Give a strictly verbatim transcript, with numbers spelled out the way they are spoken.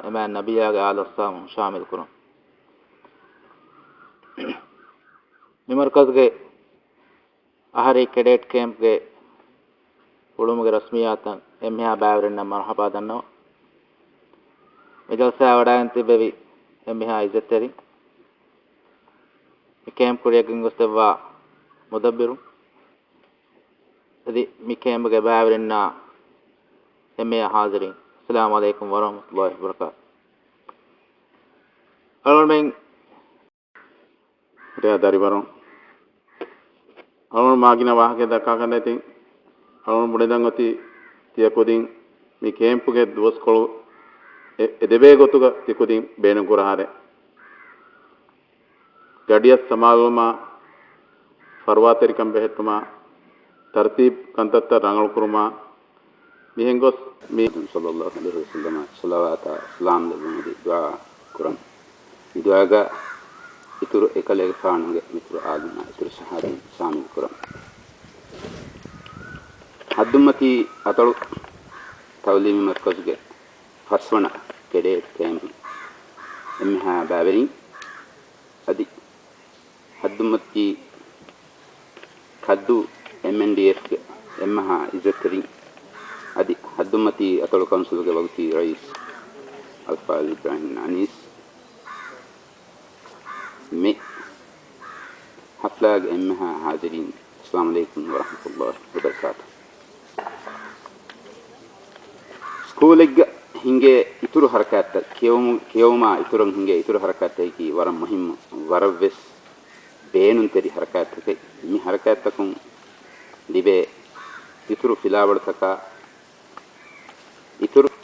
އެމާ ނަބިއްޔާގެ އާލު އަޞްޙާބުން ޝާމިލް ކުރުން. މި މަރުކަޒުގެ އަހަރީ ކެޑޭޓް ކޭމްޕްގެ ހުޅުވުމުގެ ރަސްމިއްޔާތަށް އެންމެހާ ބައިވެރިންނަށް މަރުޙަބާ ދަންނަވަން. މި ޖަލްސާއަށް ވަޑައިގެން ތިއްބެވި އެންމެހާ އިއްޒަތްތެރިން، މި ކޭމްޕް ކުރިއަށް ގެންގޮސްދެއްވާ މުދައްބިރުން، އަދި މި ކޭމްޕްގެ ބައިވެރިންނާ އެންމެހާ ހާޒިރީން، އައްސަލާމު ޢަލައިކުމް ވަރަޙްމަތުﷲި ވަބަރަކާތު. އަޅުގަނޑުމެން ރެޔާ ދަރިވަރުން. އަޅުގަނޑު މާގިނަ ވާހަކަ ދައްކާކަށް ނެތިން. އަޅުގަނޑު ބުނެދަން އޮތީ ތިޔަ ކުދިން މި ކޭމްޕުގެ ދުވަސްކޮޅު އެ-، އެދެބޭ ގޮތުގަ ތިކުދިން ބޭނުންކުރާހާރެ. ގަޑިއަށް ސަމާލުވުމާ، ފަރުވާތެރިކަން ބެހެއްޓުމާ، ތަރުތީބު ކަންތައްތައް ރަނގަޅުކުރުމާ، މިހެން ގޮސް މި ޞައްލައްލާހު ޢަލައިހި ވަސައްލަމަށް ޞަލަވާތާ ސަލާމް ލެއްވުމަށް ދުޢާ ކުރަން. މި ދުޢާގަ އިތުރު އެކަލޭގެފާނުގެ މިތުރު އާލުންނާ އިތުރު ޞަޙާބީން ޝާމިލް ކުރަން. ހައްދުއްމަތީ އަތޮޅު ތަޢުލީމީ މަރުކަޒުގެ ފަސްވަނަ ކެޑޭޓް ކޭމްޕް އެންމެހާ ބައިވެރިން އަދި ހައްދުއްމަތީ ކައްދޫ އެމްއެންޑީއެފްގެ އެންމެހާ އިއްޒަތްތެރިން އަދި ހައްދުއްމަތީ އަތޮޅު ކައުންސިލުގެ ވަގުތީ ރައީސް އަލްފާޟިލް އިބްރާހިމް އަނީސް މި ޙަފްލާގެ އެންމެހާ ހާޒިރީން، އައްސަލާމު ޢަލައިކުމް ވަރަޙްމަތުﷲި ވަބަރަކާތުހު. ސްކޫލެއްގަ ހިނގޭ އިތުރު ޙަރަކާތްތައް، ކިޔެވުމު-، ކިޔެވުމާ އިތުރަށް ހިނގޭ އިތުރު ޙަރަކާތްތަކަކީ ވަރަށް މުހިއްމު، ވަރަށްވެސް ބޭނުންތެރި ޙަރަކާތްތަކެއް. މި ޙަރަކާތްތަކުން ލިބޭ އިތުރު ފިލާވަޅުތަކާ، އިތުރު